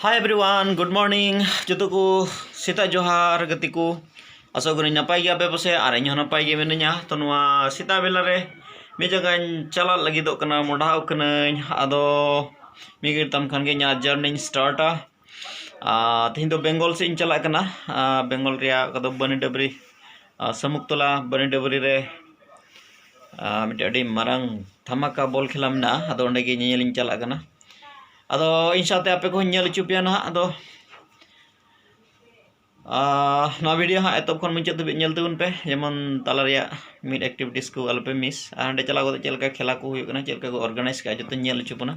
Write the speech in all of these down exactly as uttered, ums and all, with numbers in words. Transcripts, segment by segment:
Hi everyone, good morning. ᱡᱚᱛᱚ ᱠᱚ ᱥᱮᱛᱟᱜ ᱡᱚᱦᱟᱨ ᱜᱟᱛᱮ ᱠᱚ᱾ ᱟᱥᱚᱜ ᱠᱟᱹᱱᱟᱹᱧ ᱱᱟᱯᱟᱭ ᱜᱮᱭᱟ ᱯᱮ ᱯᱟᱥᱮ, ᱟᱨ ᱤᱧ ᱦᱚᱸ ᱱᱟᱯᱟᱭ ᱜᱮ ᱢᱤᱱᱟᱹᱧᱟ᱾ ᱛᱚ ᱱᱚᱣᱟ ᱥᱮᱛᱟᱜ ᱵᱮᱞᱟ ᱨᱮ ᱢᱤᱫ ᱡᱟᱭᱜᱟᱧ ᱪᱟᱞᱟᱜ ᱞᱟᱹᱜᱤᱫᱚᱜ ᱠᱟᱱᱟ, ᱢᱚᱰᱷᱟᱣ ᱠᱟᱹᱱᱟᱹᱧ᱾ ᱟᱫᱚ ᱢᱤᱫ ᱜᱷᱟᱹᱲᱤᱡ ᱛᱟᱭᱚᱢ ᱠᱷᱟᱱ ᱜᱮ ᱤᱧᱟᱹᱜ journey ᱤᱧ start ᱟ᱾ ᱟᱨ ᱛᱮᱦᱮᱧ ᱫᱚ ᱵᱮᱝᱜᱚᱞ ᱥᱮᱫ ᱤᱧ ᱪᱟᱞᱟᱜ ᱠᱟᱱᱟ᱾ ᱟᱨ ᱵᱮᱝᱜᱚᱞ ᱨᱮᱭᱟᱜ ᱚᱠᱟ ᱫᱚ ᱵᱟᱹᱱᱤ ᱰᱟᱹᱵᱽᱨᱤ, ᱟᱨ ᱥᱟᱹᱢᱩᱠᱛᱚᱞᱟ ᱵᱟᱹᱱᱤ ᱰᱟᱹᱵᱽᱨᱤ ᱨᱮ, ᱟᱨ ᱢᱤᱫᱴᱮᱱ ᱟᱹᱰᱤ ᱢᱟᱨᱟᱝ ᱫᱷᱟᱢᱟᱠᱟ ᱵᱚᱞ ᱠᱷᱮᱞᱟ ᱢᱮᱱᱟᱜᱼᱟ᱾ ᱟᱫᱚ ᱚᱸᱰᱮ ᱜᱮ ᱧᱮᱧᱮᱞ ᱤᱧ ᱪᱟᱞᱟᱜ ᱠᱟᱱᱟ᱾ ᱟᱫᱚ ᱤᱧ ᱥᱟᱶᱛᱮ ᱟᱯᱮ ᱠᱚᱦᱚᱸᱧ ᱧᱮᱞ ᱦᱚᱪᱚ ᱯᱮᱭᱟ ᱱᱟᱦᱟᱜ᱾ ᱟᱫᱚ ᱟᱨ ᱱᱚᱣᱟ video ᱦᱟᱸᱜ ᱮᱛᱚᱦᱚᱵ ᱠᱷᱚᱱ ᱢᱩᱪᱟᱹᱫ ᱫᱷᱟᱹᱵᱤᱡ ᱧᱮᱞ ᱛᱟᱵᱚᱱ ᱯᱮ, ᱡᱮᱢᱚᱱ ᱛᱟᱞᱟ ᱨᱮᱭᱟᱜ ᱢᱤᱫ activities ᱠᱚ ᱟᱞᱚᱯᱮ miss᱾ ᱟᱨ ᱦᱟᱸᱰᱮ ᱪᱟᱞᱟᱣ ᱠᱟᱛᱮ ᱪᱮᱫ ᱞᱮᱠᱟ ᱠᱷᱮᱞᱟ ᱠᱚ ᱦᱩᱭᱩᱜ ᱠᱟᱱᱟ, ᱪᱮᱫ ᱞᱮᱠᱟ ᱠᱚ organize ᱠᱟᱜᱼᱟ, ᱡᱚᱛᱚ ᱧᱮᱞ ᱦᱚᱪᱚ ᱵᱚᱱᱟ᱾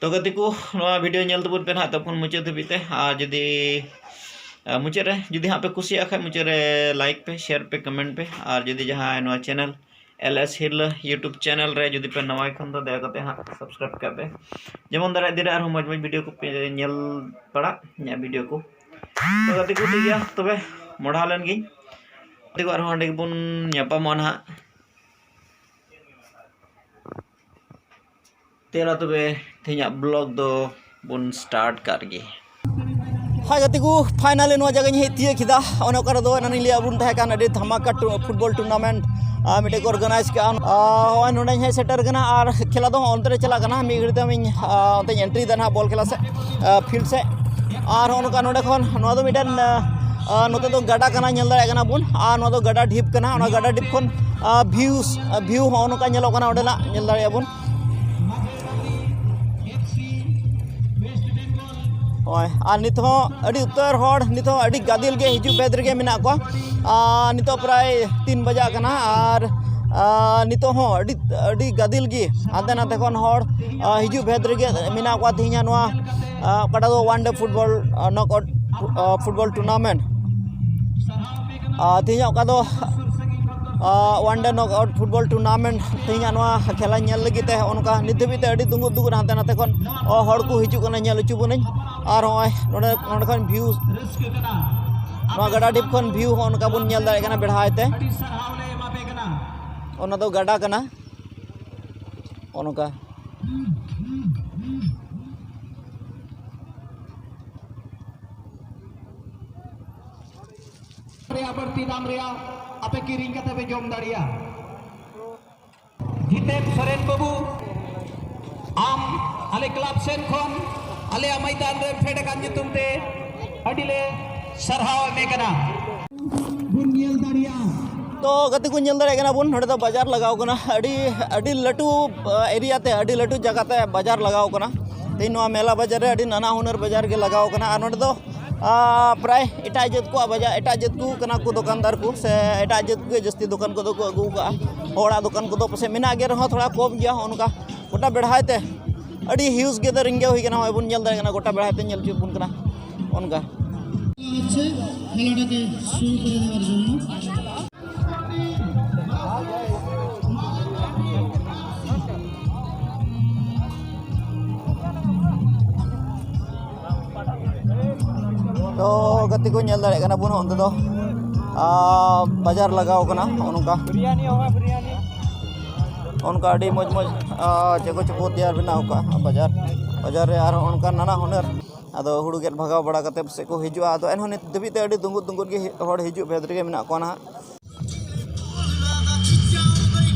ᱛᱚ ᱜᱟᱛᱮ ᱠᱚ, ᱱᱚᱣᱟ video ᱧᱮᱞ ᱛᱟᱵᱚᱱ ᱯᱮ ᱱᱟᱦᱟᱜ ᱮᱛᱚᱦᱚᱵ ᱠᱷᱚᱱ ᱢᱩᱪᱟᱹᱫ ᱫᱷᱟᱹᱵᱤᱡ ᱛᱮ᱾ ᱟᱨ ᱡᱩᱫᱤ ᱟᱨ ᱢᱩᱪᱟᱹᱫ ᱨᱮ ᱡᱩᱫᱤ ᱦᱟᱸᱜ ᱯᱮ ᱠᱩᱥᱤᱭᱟᱜ ᱠᱷᱟᱡ, ᱢᱩᱪᱟᱹᱫ ᱨᱮ like ᱯᱮ, share ᱯᱮ, comment ᱯᱮ᱾ ᱟᱨ ᱡᱩᱫᱤ ᱡᱟᱦᱟᱸᱭ ᱱᱚᱣᱟ channel LS ᱦᱤᱨᱞᱟᱹ YouTube channel ᱨᱮ ᱡᱩᱫᱤ ᱯᱮ ᱱᱟᱣᱟ ᱠᱷᱟᱱ ᱫᱚ ᱫᱟᱭᱟ ᱠᱟᱛᱮ ᱦᱟᱸᱜ subscribe ᱠᱟᱜ ᱯᱮ, ᱡᱮᱢᱚᱱ ᱫᱟᱨᱟᱭ ᱫᱤᱱ ᱨᱮ ᱟᱨᱦᱚᱸ ᱢᱚᱡᱽ ᱢᱚᱡᱽ video ᱠᱚᱯᱮ ᱧᱮᱞ ᱯᱟᱲᱟᱜ ᱤᱧᱟᱹᱜ video ᱠᱚ᱾ ᱛᱚ ᱜᱟᱛᱮ ᱠᱚ, ᱴᱷᱤᱠ ᱜᱮᱭᱟ, ᱛᱚᱵᱮ ᱢᱚᱰᱷᱟᱣ ᱞᱮᱱ ᱜᱤᱧ᱾ ᱜᱟᱛᱮ ᱠᱚ, ᱟᱨᱦᱚᱸ ᱦᱟᱸᱰᱮ ᱜᱮᱵᱚᱱ ᱧᱟᱯᱟᱢᱚᱜᱼᱟ ᱱᱟᱦᱟᱜ᱾ ᱛᱮᱞᱟ ᱛᱚᱵᱮ ᱛᱮᱦᱮᱧᱟᱜ vlog ᱫᱚ ᱵᱚᱱ start ᱠᱟᱜ ᱜᱮ᱾ ᱦᱳᱭ ᱜᱟᱛᱮ ᱠᱚ, finally ᱱᱚᱣᱟ ᱡᱟᱭᱜᱟᱧ ᱦᱮᱡ ᱛᱤᱭᱟᱹᱜ ᱠᱮᱫᱟ᱾ ᱚᱱᱮ ᱚᱠᱟ ᱨᱮᱫᱚ ᱮᱱᱟᱱᱤᱧ ᱞᱟᱹᱭᱟᱫ ᱵᱚᱱ ᱛᱟᱦᱮᱸ ᱠᱟᱱ, ᱟᱹᱰᱤ ᱫᱷᱟᱢᱟᱠᱟ ᱴᱩ-, football tournament, ᱟᱨ ᱢᱤᱫᱴᱮᱡ ᱠᱚ organize ᱠᱟᱜᱼᱟ᱾ ᱟᱨ ᱦᱚᱸᱜᱼᱚᱭ ᱱᱚᱸᱰᱮᱧ ᱦᱮᱡ ᱥᱮᱴᱮᱨ ᱠᱟᱱᱟ ᱟᱨ ᱠᱷᱮᱞᱟ ᱫᱚ ᱦᱚᱸᱜᱼᱚ ᱚᱱᱛᱮ ᱨᱮ ᱪᱟᱞᱟᱜ ᱠᱟᱱᱟ᱾ ᱢᱤᱫ ᱜᱷᱟᱹᱲᱤᱡ ᱛᱟᱭᱚᱢ ᱤᱧ, ᱟᱨ, ᱚᱱᱛᱮᱧ entry ᱫᱟ ᱱᱟᱦᱟᱜ ᱵᱚᱞ ᱠᱷᱮᱞᱟ ᱥᱮᱫ, ᱟᱨ, field ᱥᱮᱫ᱾ ᱟᱨ ᱦᱚᱸᱜᱼᱚ ᱱᱚᱝᱠᱟ ᱱᱚᱸᱰᱮ ᱠᱷᱚᱱ, ᱱᱚᱣᱟ ᱫᱚ ᱢᱤᱫᱴᱮᱱ, ᱟᱨ, ᱱᱚᱛᱮ ᱫᱚ ᱜᱟᱰᱟ ᱠᱟᱱᱟ, ᱧᱮᱞ ᱫᱟᱲᱮᱭᱟᱜ ᱠᱟᱱᱟ ᱵᱚᱱ᱾ ᱟᱨ ᱱᱚᱣᱟ ᱫᱚ ᱜᱟᱰᱟ ᱰᱷᱤᱯ ᱠᱟᱱᱟ, ᱚᱱᱟ ᱜᱟᱰᱟ ᱰᱷᱤᱯ ᱠᱷᱚᱱ, ᱟᱨ, views, ᱟᱨ, view ᱦᱚᱸᱜᱼᱚ ᱱᱚᱝᱠᱟ ᱧᱮᱞᱚᱜ ᱠᱟᱱᱟ ᱚᱸᱰᱮᱱᱟᱜ, ᱧᱮᱞ ᱫᱟᱲᱮᱭᱟᱜᱼᱟ ᱵᱚᱱ᱾ ᱦᱳᱭ, ᱟᱨ ᱱᱤᱛ ᱦᱚᱸ ᱟᱹᱰᱤ ᱩᱛᱟᱹᱨ ᱦᱚᱲ, ᱱᱤᱛ ᱦᱚᱸ ᱟᱹᱰᱤ ᱜᱟᱫᱮᱞ ᱜᱮ ᱦᱤᱡᱩᱜ ᱵᱷᱮᱫ ᱨᱮᱜᱮ ᱢᱮᱱᱟᱜ ᱠᱚᱣᱟ᱾ ᱟᱨ ᱱᱤᱛᱚᱜ ᱯᱨᱟᱭ ᱛᱤᱱ ᱵᱟᱡᱟᱜ ᱠᱟᱱᱟ, ᱟᱨ, ᱟᱨ ᱱᱤᱛᱚᱜ ᱦᱚᱸ ᱟᱹᱰᱤ, ᱟᱹᱰᱤ ᱜᱟᱫᱮᱞ ᱜᱮ ᱦᱟᱱᱛᱮ ᱱᱟᱛᱮ ᱠᱷᱚᱱ ᱦᱚᱲ, ᱟᱨ ᱦᱤᱡᱩᱜ ᱵᱷᱮᱫ ᱨᱮᱜᱮ ᱢᱮᱱᱟᱜ ᱠᱚᱣᱟ᱾ ᱛᱮᱦᱮᱧᱟᱜ ᱱᱚᱣᱟ, ᱟᱨ ᱚᱠᱟᱴᱟᱜ ᱫᱚ one day football, ᱟᱨ knockout, ᱟᱨ football tournament, ᱟᱨ ᱛᱮᱦᱮᱧᱟᱜ ᱚᱠᱟ ᱫᱚ, ᱟᱨ one day knockout football tournament, ᱛᱮᱦᱮᱧᱟᱜ ᱱᱚᱣᱟ ᱠᱷᱮᱞᱟ ᱧᱮᱞ ᱞᱟᱹᱜᱤᱫ ᱛᱮ ᱦᱚᱸᱜᱼᱚ ᱱᱚᱝᱠᱟ ᱱᱤᱛ ᱫᱷᱟᱹᱵᱤᱡ ᱛᱮ ᱟᱹᱰᱤ ᱫᱩᱸᱜᱩᱫ ᱫᱩᱸᱜᱩᱫ ᱦᱟᱱᱛᱮ ᱱᱟᱛᱮ ᱠᱷᱚᱱ, ᱚ, ᱦᱚᱲ ᱠᱚ ᱦᱤᱡᱩᱜ ᱠᱟᱱᱟ, ᱧᱮᱞ ᱦᱚᱪᱚ ᱵᱚᱱᱟᱹᱧ᱾ ᱟᱨ ᱦᱚᱸᱜᱼᱚᱭ ᱱᱚᱸᱰᱮ, ᱱᱚᱸᱰᱮ ᱠᱷᱚᱱ view, ᱱᱚᱣᱟ ᱜᱟᱰᱟ ᱰᱷᱤᱯ ᱠᱷᱚᱱ view ᱦᱚᱸ ᱱᱚᱝᱠᱟ ᱵᱚᱱ ᱧᱮᱞ ᱫᱟᱲᱮᱭᱟᱜ ᱠᱟᱱᱟ ᱵᱮᱲᱦᱟᱭ ᱛᱮ᱾ ᱚᱱᱟ ᱫᱚ ᱜᱟᱰᱟ ᱠᱟᱱᱟ, ᱱᱚᱜᱼᱚ ᱱᱚᱝᱠᱟ᱾ ᱵᱟᱹᱲᱛᱤ ᱫᱟᱢ ᱨᱮᱭᱟᱜ ᱟᱯᱮ ᱠᱤᱨᱤᱧ ᱠᱟᱛᱮ ᱯᱮ ᱡᱚᱢ ᱫᱟᱲᱮᱭᱟᱜᱼᱟ᱾ ᱡᱤᱛᱮᱱ ᱥᱚᱨᱮᱱ ᱵᱟᱹᱵᱩ, ᱟᱢ ᱟᱞᱮ ᱠᱞᱟᱵᱽ ᱥᱮᱱ ᱠᱷᱚᱱ ᱟᱞᱮᱭᱟᱜ ᱢᱚᱭᱫᱟᱱ ᱨᱮ ᱯᱷᱮᱰ ᱟᱠᱟᱱ ᱧᱩᱛᱩᱢ ᱛᱮ ᱟᱹᱰᱤ ᱞᱮ ᱥᱟᱨᱦᱟᱣ ᱮᱢᱮ ᱠᱟᱱᱟ᱾ ᱵᱚᱱ ᱧᱮᱞ ᱫᱟᱲᱮᱭᱟᱜᱼᱟ᱾ ᱛᱚ ᱜᱟᱛᱮ ᱠᱚ, ᱧᱮᱞ ᱫᱟᱲᱮᱭᱟᱜ ᱠᱟᱱᱟ ᱵᱚᱱ, ᱱᱚᱰᱮ ᱫᱚ ᱵᱟᱡᱟᱨ ᱞᱟᱜᱟᱣ ᱠᱟᱱᱟ᱾ ᱟᱹᱰᱤ, ᱟᱹᱰᱤ ᱞᱟᱹᱴᱩ, ᱟ, ᱮᱨᱤᱭᱟ ᱛᱮ, ᱟᱹᱰᱤ ᱞᱟᱹᱴᱩ ᱡᱟᱭᱜᱟ ᱛᱮ ᱵᱟᱡᱟᱨ ᱞᱟᱜᱟᱣ ᱠᱟᱱᱟ᱾ ᱛᱮᱦᱮᱧ ᱱᱚᱣᱟ ᱢᱮᱞᱟ ᱵᱟᱡᱟᱨ ᱨᱮ ᱟᱹᱰᱤ ᱱᱟᱱᱟ ᱦᱩᱱᱟᱹᱨ ᱵᱟᱡᱟᱨ ᱜᱮ ᱞᱟᱜᱟᱣ ᱠᱟᱱᱟ᱾ ᱟᱨ ᱱᱚᱰᱮ ᱫᱚ, ᱟ, ᱯᱨᱟᱭ ᱮᱴᱟᱜ ᱡᱟᱹᱛ ᱠᱚᱣᱟᱜ ᱵᱟᱡᱟᱨ, ᱮᱴᱟᱜ ᱡᱟᱹᱛ ᱠᱚ ᱠᱟᱱᱟ ᱠᱚ ᱫᱚᱠᱟᱱᱫᱟᱨ ᱠᱚ, ᱥᱮ ᱮᱴᱟᱜ ᱡᱟᱹᱛ ᱠᱚᱜᱮ ᱡᱟᱹᱥᱛᱤ ᱫᱚᱠᱟᱱ ᱠᱚᱫᱚ ᱠᱚ ᱟᱹᱜᱩ ᱠᱟᱜᱼᱟ᱾ ᱦᱚᱲᱟᱜ ᱫᱚᱠᱟᱱ ᱠᱚᱫᱚ ᱯᱟᱥᱮᱡ ᱢᱮᱱᱟᱜ ᱜᱮ ᱨᱮᱦᱚᱸ ᱛᱷᱚᱲᱟ ᱠᱚᱢ ᱜᱮᱭᱟ᱾ ᱱᱚᱜᱼᱚ ᱱᱚᱝᱠᱟ ᱜᱚᱴᱟ ᱵᱮᱲᱦᱟᱭ ᱛᱮ ᱟᱹᱰᱤ ᱦᱤᱭᱩᱡᱽ ᱜᱮᱫᱟᱨᱤᱝ ᱜᱮ ᱦᱩᱭ ᱠᱟᱱᱟ᱾ ᱱᱚᱜᱼᱚᱭ ᱵᱚᱱ ᱧᱮᱞ ᱫᱟᱲᱮᱭᱟᱜ ᱠᱟᱱᱟ, ᱜᱚᱴᱟ ᱵᱮᱲᱦᱟᱭ ᱛᱮ ᱧᱮᱞ ᱦᱚᱪᱚᱭᱮᱫ ᱵᱚᱱ ᱠᱟᱱᱟ ᱚᱱᱠᱟ᱾ হচ্ছে খেলাটাকে শুরু করে দেওয়ার জন্য। ᱛᱚ ᱜᱟᱛᱮ ᱠᱚ, ᱧᱮᱞ ᱫᱟᱲᱮᱭᱟᱜ ᱠᱟᱱᱟ ᱵᱚᱱ, ᱚᱱᱛᱮ ᱫᱚ, ᱟ, ᱵᱟᱡᱟᱨ ᱞᱟᱜᱟᱣ ᱠᱟᱱᱟ᱾ ᱱᱚᱜᱼᱚ ᱱᱚᱝᱠᱟ, ᱱᱚᱜᱼᱚ ᱱᱚᱝᱠᱟ ᱟᱹᱰᱤ ᱢᱚᱡᱽ ᱢᱚᱡᱽ, ᱟ, ᱪᱮᱫ ᱠᱚ ᱪᱚᱠᱚ ᱛᱮᱭᱟᱨ ᱵᱮᱱᱟᱣ ᱠᱟᱜᱼᱟ ᱵᱟᱡᱟᱨ, ᱵᱟᱡᱟᱨ ᱨᱮ ᱟᱨᱦᱚᱸ ᱚᱱᱠᱟ ᱱᱟᱱᱟ ᱦᱩᱱᱟᱹᱨ᱾ ᱟᱫᱚ ᱦᱩᱲᱩ ᱜᱮᱫ ᱵᱷᱟᱜᱟᱣ ᱵᱟᱲᱟ ᱠᱟᱛᱮ ᱯᱟᱥᱮᱡ ᱠᱚ ᱦᱤᱡᱩᱜᱼᱟ᱾ ᱟᱫᱚ ᱮᱱᱦᱚᱸ ᱱᱤᱛ ᱫᱷᱟᱹᱵᱤᱡ ᱛᱮ ᱟᱹᱰᱤ ᱫᱩᱸᱜᱩᱫ ᱫᱩᱸᱜᱩᱫ ᱜᱮ ᱦᱚᱲ ᱦᱤᱡᱩᱜ ᱵᱷᱮᱫ ᱨᱮᱜᱮ ᱢᱮᱱᱟᱜ ᱠᱚᱣᱟ ᱱᱟᱦᱟᱜ᱾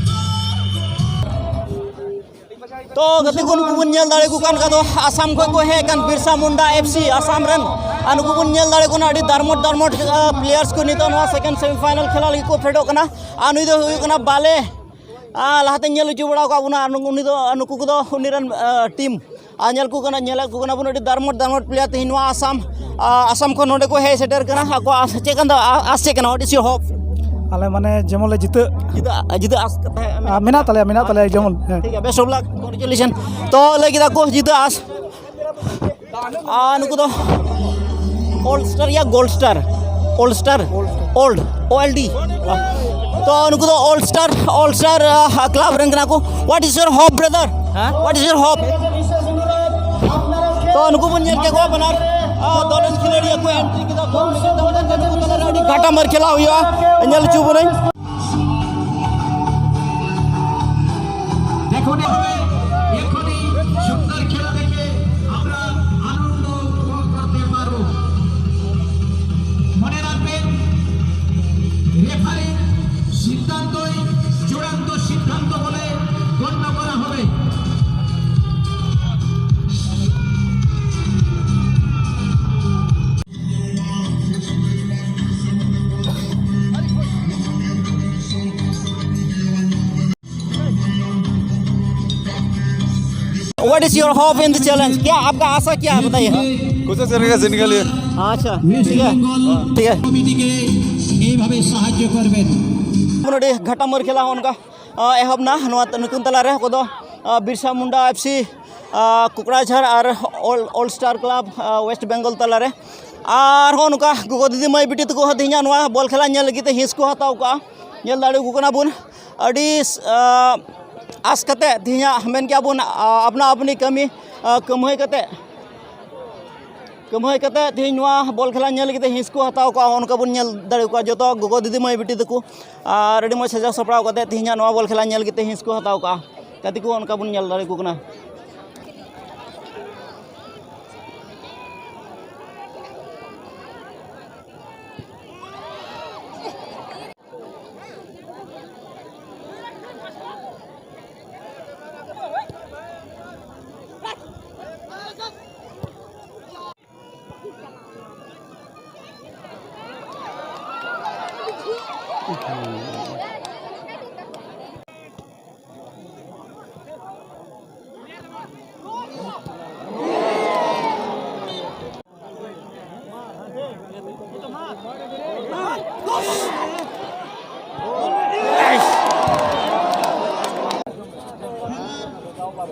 ᱛᱚ ᱜᱟᱛᱮ ᱠᱚ, ᱱᱩᱠᱩ ᱵᱚᱱ ᱧᱮᱞ ᱫᱟᱲᱮ ᱠᱚ ᱠᱟᱱ ᱠᱷᱟᱱ ᱫᱚ ᱟᱥᱟᱢ ᱠᱷᱚᱱ ᱠᱚ ᱦᱮᱡ ᱟᱠᱟᱱ ᱵᱤᱨᱥᱟ ᱢᱩᱱᱰᱟ ᱮᱯᱷ ᱥᱤ ᱟᱥᱟᱢ ᱨᱮᱱ᱾ ᱟᱨ ᱱᱩᱠᱩ ᱵᱚᱱ ᱧᱮᱞ ᱫᱟᱲᱮ ᱠᱚ ᱠᱟᱱᱟ ᱟᱹᱰᱤ ᱫᱟᱨᱢᱚᱴ ᱫᱟᱨᱢᱚᱴ, ᱟ, ᱯᱞᱮᱭᱟᱨᱥ ᱠᱚ ᱱᱤᱛᱚᱜ ᱱᱚᱣᱟ ᱥᱮᱠᱮᱱᱰ ᱥᱮᱢᱤᱯᱷᱟᱭᱱᱟᱞ ᱠᱷᱮᱞᱟ ᱞᱟᱹᱜᱤᱫ ᱠᱚ ᱯᱷᱮᱰᱚᱜ ᱠᱟᱱᱟ᱾ ᱟᱨ ᱱᱩᱭ ᱫᱚ ᱦᱩᱭᱩᱜ ᱠᱟᱱᱟ ᱵᱟᱞᱮ, ᱟ, ᱞᱟᱦᱟᱛᱮ ᱧᱮᱞ ᱦᱚᱪᱚ ᱵᱟᱲᱟ ᱟᱠᱟᱫ ᱵᱚᱱᱟ᱾ ᱟᱨ ᱱᱩ-, ᱩᱱᱤ ᱫᱚ, ᱱᱩᱠᱩ ᱠᱚᱫᱚ ᱩᱱᱤ ᱨᱮᱱ, ᱟ, ᱴᱤᱢ᱾ ᱟᱨ ᱧᱮᱞ ᱠᱚ ᱠᱟᱱᱟ, ᱧᱮᱞᱮᱫ ᱠᱚ ᱠᱟᱱᱟ ᱵᱚᱱ ᱟᱹᱰᱤ ᱫᱟᱨᱢᱚᱴ ᱫᱟᱨᱢᱚᱴ ᱯᱞᱮᱭᱟᱨ ᱛᱮᱦᱮᱧ ᱱᱚᱣᱟ ᱟᱥᱟᱢ, ᱟ, ᱟᱥᱟᱢ ᱠᱷᱚᱱ ᱱᱚᱰᱮ ᱠᱚ ᱦᱮᱡ ᱥᱮᱴᱮᱨ ᱠᱟᱱᱟ᱾ ᱟᱠᱚᱣᱟᱜ ᱟᱥ ᱪᱮᱫ ᱠᱟᱱ ᱫᱚ, ᱟ-, ᱟᱥ ᱪᱮᱫ ᱠᱟᱱᱟ? What is your hope? ᱟᱞᱮ ᱢᱟᱱᱮ ᱡᱮᱢᱚᱱ ᱞᱮ ᱡᱤᱛᱟᱹᱜ᱾ ᱡᱩᱫᱟᱹ, ᱡᱩᱫᱟᱹ ᱟᱥ ᱠᱟᱛᱷᱟ ᱢᱮᱱᱟᱜ ᱟ, ᱢᱮᱱᱟᱜ ᱛᱟᱞᱮᱭᱟ, ᱢᱮᱱᱟᱜ ᱛᱟᱞᱮᱭᱟ ᱡᱮᱢᱚᱱ, ᱦᱮᱸ᱾ ᱴᱷᱤᱠ ᱜᱮᱭᱟ, best of luck, congratulation. ᱛᱚ ᱞᱟᱹᱭ ᱠᱮᱫᱟ ᱠᱚ ᱡᱩᱫᱟᱹ ᱟᱥ᱾ ᱟᱨ ᱱᱩᱠᱩ ᱫᱚ ᱚᱞ ᱥᱴᱟᱨ ᱭᱟ ᱜᱳᱞᱰ ᱥᱴᱟᱨ? ᱚᱞ ᱥᱴᱟᱨ? ᱚᱞᱰ, ᱚ ᱮᱞ ᱰᱤ᱾ ᱛᱚ ᱱᱩᱠᱩ ᱫᱚ ᱚᱞ ᱥᱴᱟᱨ, ᱚᱞ ᱥᱴᱟᱨ, ᱟ, ᱠᱞᱟᱵᱽ ᱨᱮᱱ ᱠᱟᱱᱟ ᱠᱚ᱾ What is your hope, brother? ᱦᱮᱸ? What is your hope? ᱛᱚ ᱱᱩᱠᱩ ᱵᱚᱱ ᱧᱮᱞ ᱠᱮᱫ ᱠᱚᱣᱟ ᱵᱟᱱᱟᱨ, ᱟ, ᱫᱚᱞ ᱨᱮᱱ ᱠᱷᱤᱞᱟᱲᱤᱭᱟᱹ ᱠᱚ ᱮᱱᱴᱨᱤ ᱠᱮᱫᱟ ᱠᱚ᱾ ᱱᱩᱠᱩ ᱛᱟᱞᱟᱨᱮ ᱟᱹᱰᱤ ᱜᱷᱟᱴᱟ ᱢᱟᱨ ᱠᱷᱮᱞᱟ ᱦᱩᱭᱩᱜᱼᱟ, ᱧᱮᱞ ᱦᱚᱪᱚ ᱵᱚᱱᱟᱹᱧ᱾ দেখুন, এভাবে এখনই সুন্দর খেলা দেখে আমরা আনন্দ উপভোগ করতে পারবো। মনে রাখবেন, What is your hope in the challenge? क्या आपका आशा क्या है, बताइए। कोशिश करेगा जीतने के लिए। আচ্ছা, ঠিক আছে। ঠিক আছে। কমিটিকে এইভাবে সাহায্য করবেন। ᱱᱚᱰᱮ ᱜᱷᱟᱴᱟᱢᱟᱹᱨ ᱠᱷᱮᱞᱟ ᱦᱚᱸ ᱚᱱᱠᱟ, ᱟ, ᱮᱦᱚᱵ ᱱᱟ᱾ ᱱᱚᱣᱟ ᱱᱩᱠᱤᱱ ᱛᱟᱞᱟᱨᱮ ᱚᱠᱚᱭ ᱫᱚ, ᱟ, ᱵᱤᱨᱥᱟ ᱢᱩᱱᱰᱟ ᱮᱯᱷ ᱥᱤ, ᱟ, ᱠᱩᱠᱲᱟᱡᱷᱟᱲ ᱟᱨ ᱚᱞ, ᱚᱞ ᱥᱴᱟᱨ ᱠᱞᱟᱵᱽ, ᱟ, ᱣᱮᱥᱴ ᱵᱮᱝᱜᱚᱞ ᱛᱟᱞᱟᱨᱮ᱾ ᱟᱨᱦᱚᱸ ᱱᱚᱝᱠᱟ ᱜᱚᱜᱚ ᱫᱤᱫᱤ ᱢᱟᱹᱭ ᱵᱤᱴᱤ ᱛᱟᱠᱚ ᱦᱚᱸ ᱛᱮᱦᱮᱧᱟᱜ ᱱᱚᱣᱟ ᱵᱚᱞ ᱠᱷᱮᱞᱟ ᱧᱮᱞ ᱞᱟᱹᱜᱤᱫ ᱛᱮ ᱦᱤᱸᱥ ᱠᱚ ᱦᱟᱛᱟᱣ ᱠᱟᱜᱼᱟ᱾ ᱧᱮᱞ ᱫᱟᱲᱮᱭᱟᱠᱚ ᱠᱟᱱᱟ ᱵᱚᱱ᱾ ᱟᱹᱰᱤ, ᱟ, ᱟᱸᱥ ᱠᱟᱛᱮ ᱛᱮᱦᱮᱧᱟᱜ ᱢᱮᱱ ᱠᱮᱜᱼᱟ ᱵᱚᱱ, ᱟ, ᱟᱯᱱᱟ ᱟᱯᱱᱤ ᱠᱟᱹᱢᱤ, ᱟ, ᱠᱟᱹᱢᱦᱟᱹᱭ ᱠᱟᱛᱮ, ᱠᱟᱹᱢᱦᱟᱹᱭ ᱠᱟᱛᱮ ᱛᱮᱦᱮᱧ ᱱᱚᱣᱟ ᱵᱚᱞ ᱠᱷᱮᱞᱟ ᱧᱮᱞ ᱞᱟᱹᱜᱤᱫ ᱛᱮ ᱦᱤᱸᱥ ᱠᱚ ᱦᱟᱛᱟᱣ ᱠᱟᱜᱼᱟ᱾ ᱚᱱᱠᱟ ᱵᱚᱱ ᱧᱮᱞ ᱫᱟᱲᱮᱭᱟᱠᱚᱣᱟ ᱡᱚᱛᱚ ᱜᱚᱜᱚ ᱫᱤᱫᱤ ᱢᱟᱹᱭ ᱵᱤᱴᱤ ᱛᱟᱠᱚ᱾ ᱟᱨ ᱟᱹᱰᱤ ᱢᱚᱡᱽ ᱥᱟᱡᱟᱣ ᱥᱟᱯᱲᱟᱣ ᱠᱟᱛᱮ ᱛᱮᱦᱮᱧᱟᱜ ᱱᱚᱣᱟ ᱵᱚᱞ ᱠᱷᱮᱞᱟ ᱧᱮᱞ ᱞᱟᱹᱜᱤᱫ ᱛᱮ ᱦᱤᱸᱥ ᱠᱚ ᱦᱟᱛᱟᱣ ᱠᱟᱜᱼᱟ᱾ ᱜᱟᱛᱮ ᱠᱚ ᱚᱱᱠᱟ ᱵᱚᱱ ᱧᱮᱞ ᱫᱟᱲᱮᱭᱟᱠᱚ ᱠᱟᱱᱟ᱾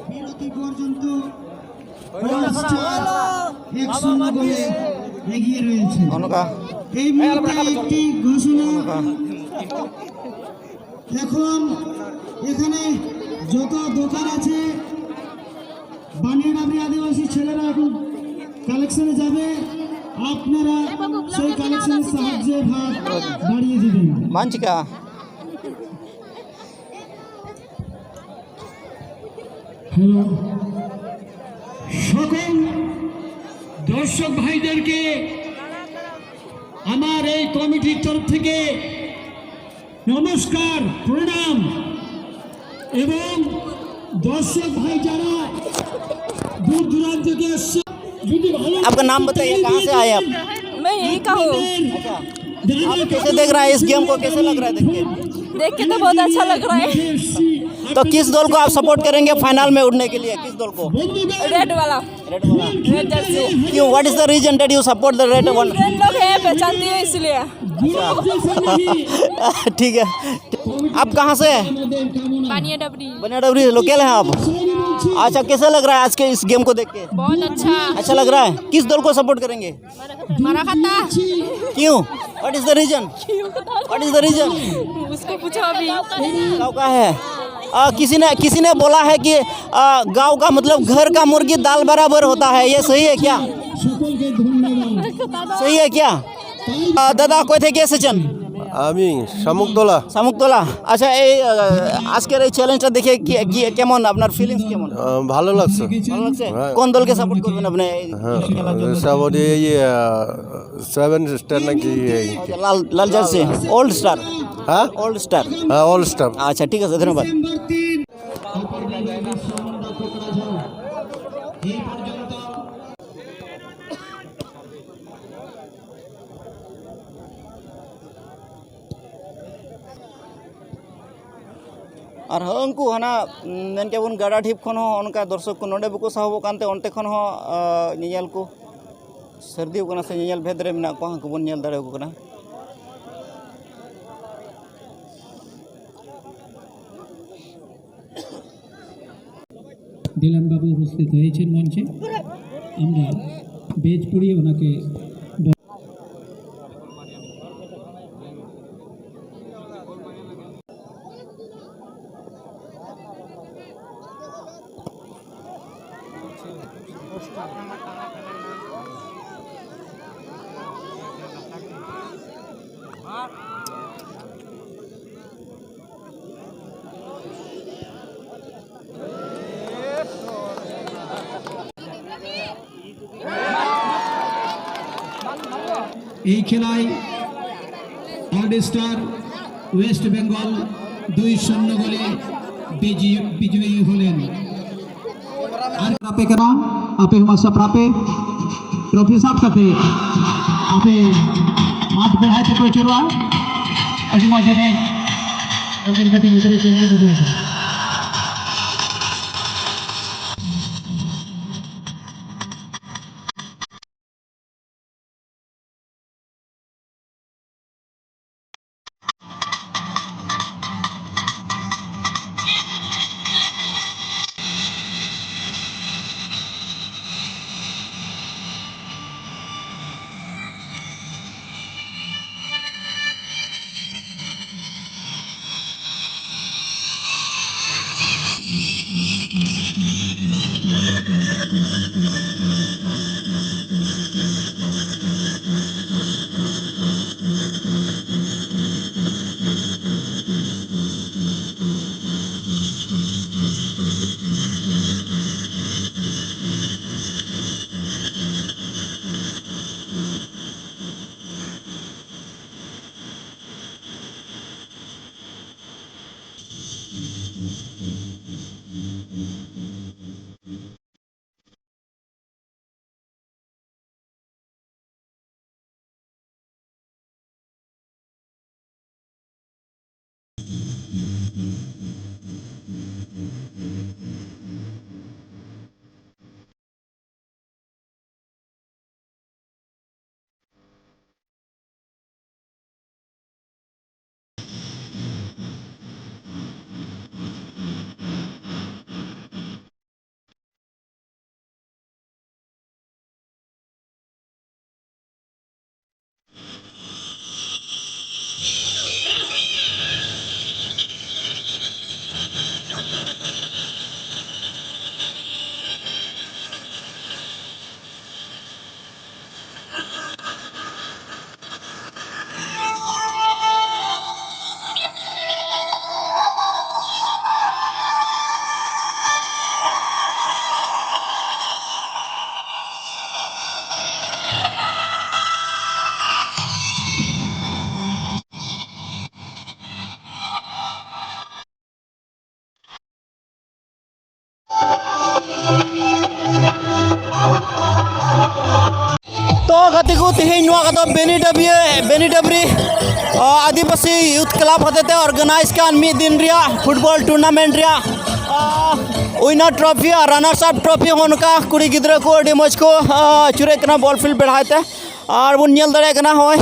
বিরতি পর্যন্ত পাঁচটা এক শূন্য গোলে এগিয়ে রয়েছে। ᱚᱱᱠᱟ। এই মুহূর্তে একটি ঘোষণা। ᱚᱱᱠᱟ। এখন এখানে যত দোকান আছে, বানিয়াডাবরি আদিবাসী ছেলেরা এখন কালেকশনে যাবে, আপনারা সেই কালেকশনের সাহায্যের হাত বাড়িয়ে দিবেন। ᱵᱟᱝ ᱪᱤᱠᱟᱹᱜᱼᱟ᱾ হ্যালো, সকল দর্শক ভাইদেরকে আমার এই কমিটির তরফ থেকে নমস্কার, প্রণাম। এবং দর্শক ভাই যারা দূর দূরান্ত থেকে এসছে, যদি ভালো आपका नाम बताइए, कहाँ से आए आप? मैं यहीं का हूँ। अच्छा, आप कैसे देख रहा है इस गेम को, कैसे लग रहा है देख के? देख के तो बहुत अच्छा लग रहा है। এসছি, तो किस दल को आप सपोर्ट करेंगे फाइनल में उठने के लिए? किस दल को? रेड वाला। रेड वाला। Red Jersey. क्यों? What is the reason that you support the red one? Red लोग है, पहचानती है इसलिए। ठीक है। आप कहाँ से हैं? पानिया डबरी। बनियाडबरी लोकल हैं आप? अच्छा, कैसा लग रहा है आज के इस गेम को देख के? बहुत अच्छा। अच्छा लग रहा है। किस दल को सपोर्ट करेंगे? मारा खाता। क्यों? What is the reason? What is the reason? उसको पूछो अभी। गांव का है। आ, किसी ने किसी ने बोला है कि आ, गांव का मतलब घर का मुर्गी दाल बराबर होता है, ये सही है क्या? सही है क्या? आ, দাদা, কই থেকে এসেছেন? আমি শামুকতলা। শামুকতলা। আচ্ছা, এই আহ, আজকের এই চ্যালেঞ্জটা দেখে কি কি কেমন, আপনার ফিলিংস কেমন? আহ, ভালো লাগছে। ভালো লাগছে? হ্যাঁ। কোন দলকে সাপোর্ট করবেন আপনি এই হ্যাঁ, খেলার জন্য? সাবরি এই সেভেন স্টার নাকি এই? লাল লাল জার্সি, অল্ড স্টার। হ্যাঁ, অল্ড স্টার। হ্যাঁ, অল স্টার। আচ্ছা, ঠিক আছে, ধন্যবাদ। ᱟᱨ ᱦᱚᱸ ᱩᱱᱠᱩ ᱦᱟᱱᱟ ᱢᱮᱱ ᱠᱮᱭᱟᱵᱚᱱ ᱜᱟᱰᱟ ᱰᱷᱤᱯ ᱠᱷᱚᱱ ᱦᱚᱸ ᱚᱱᱠᱟ ᱫᱚᱨᱥᱚᱠ ᱠᱚ ᱱᱚᱰᱮ ᱵᱟᱠᱚ ᱥᱟᱦᱚᱵᱚᱜ ᱠᱟᱱᱛᱮ ᱚᱱᱛᱮ ᱠᱷᱚᱱ ᱦᱚᱸ ᱧᱮᱧᱮᱞ ᱠᱚ ᱥᱟᱹᱨᱫᱤ ᱠᱟᱱᱟ ᱥᱮ ᱧᱮᱧᱮᱞ ᱵᱷᱮᱫ ᱨᱮ ᱢᱮᱱᱟᱜ ᱠᱚᱣᱟ, ᱩᱱᱠᱩ ᱵᱚᱱ ᱧᱮᱞ ᱫᱟᱲᱮᱭᱟᱠᱚ ᱠᱟᱱᱟ᱾ দিলান বাবু উপস্থিত হয়েছেন মঞ্চে। আমরা বেজ পড়িয়ে ওনাকে এই খেলায় অল স্টার ওয়েস্ট বেঙ্গল দুই শূন্য গোলে বিজয়ী বিজয়ী হলেন। ᱟᱨ ᱟᱯᱮ ᱠᱟᱱᱟ, ᱟᱯᱮ ᱦᱚᱸ ᱢᱟᱥᱴᱟᱨ ᱟᱯᱮ ᱴᱨᱚᱯᱷᱤ ᱥᱟᱵ ᱠᱟᱛᱮ ᱟᱯᱮ ᱢᱟᱴᱷ ᱵᱮᱲᱦᱟᱭ ᱛᱮᱯᱮ ᱟᱹᱪᱩᱨᱚᱜᱼᱟ᱾ ᱟᱹᱰᱤ ᱢᱚᱡᱽ ᱮᱱᱮᱡ᱾ ᱟᱹᱵᱤᱱ ᱠᱟᱹᱴᱤᱡ ᱜᱤᱫᱽᱨᱟᱹ ᱪᱮᱫ ᱞᱮᱠᱟ ᱵᱩᱡᱷᱟᱹᱣ ᱠᱟᱱᱟ? ᱛᱮᱦᱮᱧ ᱱᱚᱣᱟ ᱠᱚᱫᱚ ᱵᱮᱱᱤᱰᱟᱵᱤᱭᱟᱹ, ᱵᱮᱱᱤᱰᱟᱵᱨᱤ, ᱟ, ᱟᱹᱫᱤᱵᱟᱹᱥᱤ ᱭᱩᱛᱷ ᱠᱞᱟᱵᱽ ᱦᱚᱛᱮᱛᱮ ᱚᱨᱜᱟᱱᱟᱭᱤᱡᱽ ᱠᱟᱱ ᱢᱤᱫ ᱫᱤᱱ ᱨᱮᱭᱟᱜ ᱯᱷᱩᱴᱵᱚᱞ ᱴᱩᱨᱱᱟᱢᱮᱱᱴ ᱨᱮᱭᱟᱜ, ᱟ, ᱩᱭᱱᱟᱨ ᱴᱨᱚᱯᱷᱤ ᱟᱨ ᱨᱟᱱᱟᱨᱥ ᱟᱯ ᱴᱨᱚᱯᱷᱤ ᱦᱚᱸ ᱱᱚᱝᱠᱟ ᱠᱩᱲᱤ ᱜᱤᱫᱽᱨᱟᱹ ᱠᱚ ᱟᱹᱰᱤ ᱢᱚᱡᱽ ᱠᱚ, ᱟ, ᱟᱹᱪᱩᱨᱮᱫ ᱠᱟᱱᱟ ᱵᱚᱞ ᱯᱷᱤᱞᱰ ᱵᱮᱲᱦᱟᱭ ᱛᱮ᱾ ᱟᱨ ᱵᱚᱱ ᱧᱮᱞ ᱫᱟᱲᱮᱭᱟᱜ ᱠᱟᱱᱟ ᱦᱚᱸᱜᱼᱚᱭ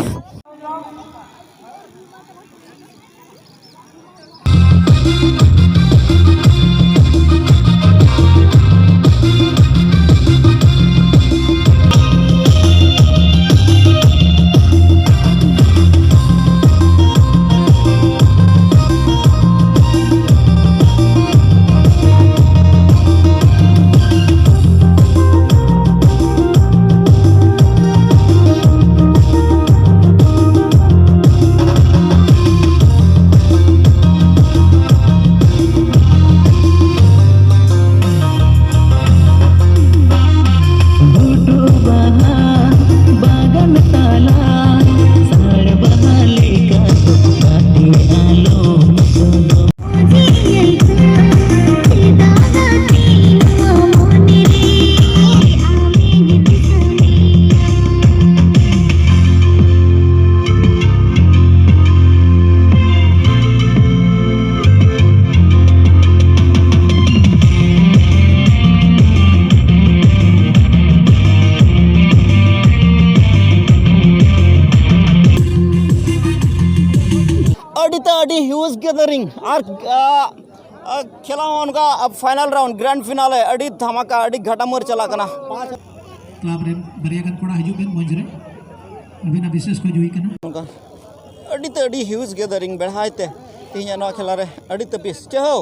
ᱵᱷᱩᱴᱩ ᱵᱟᱦᱟ ᱵᱟᱜᱟᱱ ᱛᱟᱞᱟ, ᱥᱟᱲ ᱵᱟᱦᱟ ᱞᱮᱠᱟ ᱛᱚᱯᱟᱛᱮ ᱟᱞᱚᱢ ᱥᱚᱫᱚᱨ᱾ ᱟᱹᱰᱤ ᱛᱮ ᱟᱹᱰᱤ huge gathering ᱟᱨ, ᱟ, ᱟ, ᱠᱷᱮᱞᱟ ᱦᱚᱸ ᱚᱱᱠᱟ ᱯᱷᱟᱭᱱᱟᱞ ᱨᱟᱣᱩᱱᱰ, ᱜᱨᱮᱱᱰ ᱯᱷᱤᱱᱟᱞᱮ ᱟᱹᱰᱤ ᱫᱷᱟᱢᱟᱠᱟ, ᱟᱹᱰᱤ ᱜᱷᱟᱴᱟᱢᱟᱹᱨ ᱪᱟᱞᱟᱜ ᱠᱟᱱᱟ᱾ ᱠᱞᱟᱵᱽ ᱨᱮᱱ ᱵᱟᱨᱭᱟ ᱜᱟᱱ ᱠᱚᱲᱟ ᱦᱤᱡᱩᱜ ᱵᱮᱱ ᱢᱚᱧᱪ ᱨᱮ, ᱟᱹᱵᱤᱱᱟᱜ ᱵᱤᱥᱮᱥ ᱠᱷᱚᱡ ᱦᱩᱭ ᱠᱟᱱᱟ᱾ ᱱᱚᱝᱠᱟ ᱟᱹᱰᱤ ᱛᱮ ᱟᱹᱰᱤ huge gathering ᱵᱮᱲᱦᱟᱭ ᱛᱮ ᱛᱮᱦᱮᱧᱟᱜ ᱱᱚᱣᱟ ᱠᱷᱮᱞᱟ ᱨᱮ ᱟᱹᱰᱤ ᱛᱟᱹᱯᱤᱥ᱾ ᱪᱮ ᱦᱳ?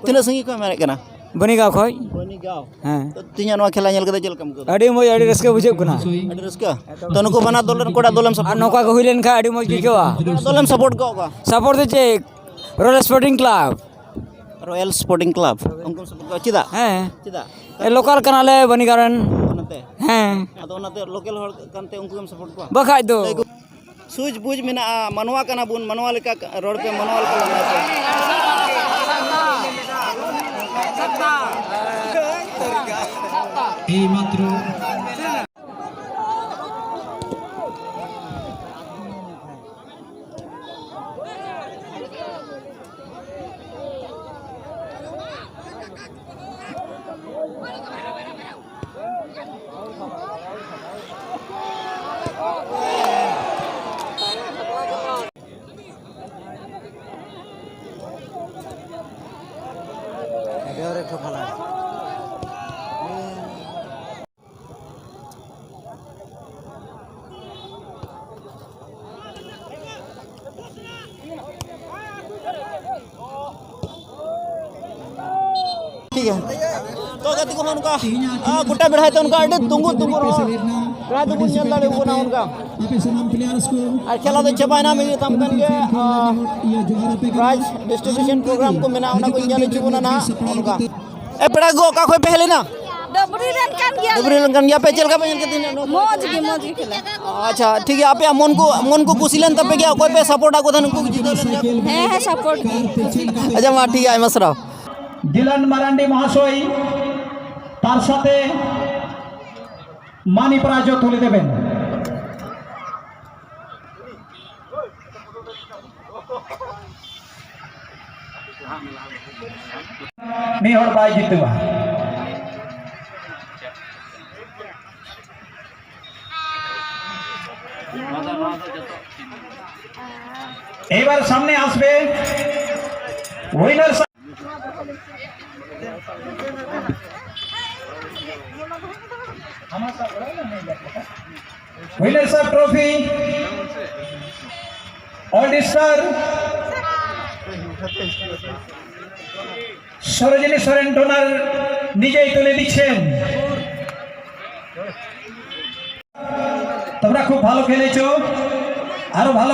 ᱛᱤᱱᱟᱹᱜ ᱥᱟᱺᱜᱤᱧ ᱠᱷᱚᱱ ᱮᱢ ᱮᱱᱮᱡ ᱠᱟᱱᱟ? ᱵᱚᱱᱤᱜᱟᱸᱣ ᱠᱷᱚᱡ᱾ ᱵᱚᱱᱤᱜᱟᱸᱣ᱾ ᱦᱮᱸ᱾ ᱛᱚ, ᱛᱮᱦᱮᱧᱟᱜ ᱱᱚᱣᱟ ᱠᱷᱮᱞᱟ ᱧᱮᱞ ᱠᱟᱛᱮ ᱪᱮᱫ ᱞᱮᱠᱟᱢ ᱟᱹᱭᱠᱟᱹᱣ ᱫᱟ? ᱟᱹᱰᱤ ᱢᱚᱡᱽ, ᱟᱹᱰᱤ ᱨᱟᱹᱥᱠᱟᱹ ᱵᱩᱡᱷᱟᱹᱜ ᱠᱟᱱᱟ᱾ ᱟᱹᱰᱤ ᱨᱟᱹᱥᱠᱟᱹ? ᱛᱚ, ᱱᱩᱠᱩ ᱵᱟᱱᱟᱨ ᱫᱚᱞ ᱨᱮᱱ ᱚᱠᱟᱴᱟᱜ ᱫᱚᱞᱮᱢ support ᱟᱨ ᱱᱚᱝᱠᱟ ᱠᱚ ᱦᱩᱭ ᱞᱮᱱ ᱠᱷᱟᱱ ᱟᱹᱰᱤ ᱢᱚᱡᱽ ᱜᱮ ᱟᱹᱭᱠᱟᱹᱜᱼᱟ᱾ ᱚᱠᱟᱴᱟᱜ ᱫᱚᱞᱮᱢ support ᱠᱚᱜ ᱠᱚᱣᱟ? Support ᱫᱚ ᱪᱮᱫ? Royal Sporting Club᱾ Royal Sporting Club᱾ ᱩᱱᱠᱩᱢ support ᱠᱚᱣᱟ? ᱪᱮᱫᱟᱜ? ᱦᱮᱸ᱾ ᱪᱮᱫᱟᱜ? ᱮ, local ᱠᱟᱱᱟᱞᱮ ᱵᱚᱱᱤᱜᱟᱸᱣ ᱨᱮᱱ᱾ ᱚᱱᱟᱛᱮ? ᱦᱮᱸ᱾ ᱟᱫᱚ ᱚᱱᱟᱛᱮ local ᱦᱚᱲ ᱠᱟᱱᱛᱮ ᱩᱱᱠᱩ ᱜᱮᱢ support ᱠᱚᱣᱟ? ᱵᱟᱠᱷᱟᱡ ᱫᱚ᱾ ᱥᱩᱡᱽ ᱵᱩᱡᱽ ᱢᱮᱱᱟᱜᱼᱟ, ᱢᱟᱱᱣᱟ ᱠᱟᱱᱟ ᱵᱚᱱ, ᱢᱟᱱᱣᱟ ᱞᱮᱠᱟ ᱨᱚᱲ ᱯᱮ, ᱢᱟᱱᱣᱟ ᱞᱮᱠᱟ ᱞᱟᱸᱫᱟᱭ ᱯᱮ᱾ ᱮᱭ ᱢᱟᱛᱨᱚ ᱴᱷᱤᱠ ᱜᱮᱭᱟ᱾ ᱛᱚ ᱜᱟᱛᱮ ᱠᱚᱦᱚᱸ ᱚᱱᱠᱟ, ᱟ, ᱜᱚᱴᱟ ᱵᱮᱲᱦᱟᱭ ᱛᱮ ᱚᱱᱠᱟ ᱟᱹᱰᱤ ᱛᱩᱸᱜᱩ ᱛᱩᱸᱜᱩ ᱨᱮᱦᱚᱸ ᱯᱨᱟᱭ ᱫᱚᱵᱚᱱ ᱧᱮᱞ ᱫᱟᱲᱮᱭᱟᱠᱚ ᱠᱟᱱᱟ ᱚᱱᱠᱟ᱾ ᱟᱨ ᱠᱷᱮᱞᱟ ᱫᱚ ᱪᱟᱵᱟᱭᱮᱱᱟ, ᱢᱤᱫ ᱛᱟᱭᱚᱢ ᱠᱷᱟᱱ ᱜᱮ, ᱟ, prize distribution program ᱠᱚ ᱢᱮᱱᱟᱜᱼᱟ, ᱚᱱᱟ ᱠᱚ ᱧᱮᱞ ᱦᱚᱪᱚ ᱵᱚᱱᱟ ᱱᱟᱦᱟᱜ ᱚᱱᱠᱟ᱾ ᱮ ᱯᱮᱲᱟ ᱠᱚ, ᱚᱠᱟ ᱠᱷᱚᱱ ᱯᱮ ᱦᱮᱡ ᱞᱮᱱᱟ? ᱰᱟᱹᱵᱽᱨᱤ ᱨᱮᱱ ᱠᱟᱱ ᱜᱮᱭᱟ᱾ ᱰᱟᱹᱵᱽᱨᱤ ᱨᱮᱱ ᱠᱟᱱ ᱜᱮᱭᱟ ᱯᱮ, ᱪᱮᱫ ᱞᱮᱠᱟ ᱯᱮ ᱧᱮᱞ ᱠᱮᱫ ᱛᱟᱦᱮᱸ? ᱢᱚᱡᱽ ᱜᱮ, ᱢᱚᱡᱽ ᱜᱮ ᱠᱷᱮᱞᱟ᱾ ᱟᱪᱪᱷᱟ, ᱴᱷᱤᱠ ᱜᱮᱭᱟ, ᱟᱯᱮᱭᱟᱜ ᱢᱚᱱ ᱠᱚ, ᱢᱚᱱ ᱠᱚ ᱠᱩᱥᱤ ᱞᱮᱱ ᱛᱟᱯᱮ ᱜᱮᱭᱟ, ᱚᱠᱚᱭ ᱯᱮ support ᱟᱠᱚ ᱛᱟᱦᱮᱸ, ᱩᱱᱠᱩ ᱠᱚ ᱡᱤᱛᱟᱹᱣ ᱞᱮᱱ ᱜᱮᱭᱟ? ᱦᱮᱸ, ᱦᱮᱸ, support ᱜᱮ᱾ ᱟᱪᱪᱷᱟ, ᱢᱟ ᱴᱷᱤᱠ ᱜᱮᱭᱟ, ᱟᱭᱢᱟ ᱥᱟᱨᱦᱟᱣ᱾ ᱡᱤᱞᱟᱱ ᱢᱟᱨᱟᱱᱰᱤ ᱢᱚᱦᱟᱥᱚᱭ ᱛᱟᱨ ᱥᱟᱛᱮ ᱢᱟᱱᱤ ᱯᱨᱟᱭᱡᱽ ᱛᱩᱞᱤ ᱫᱮᱵᱮᱱ᱾ ᱢᱤᱫ ᱦᱚᱲ ᱵᱟᱭ ᱡᱤᱛᱟᱹᱣᱟ᱾ এবার সামনে আসবে winner. Winners of trophy, all star Sarojini Soren toner নিজেই তুলে দিচ্ছেন। তোমরা খুব ভালো খেলেছো, আরো ভালো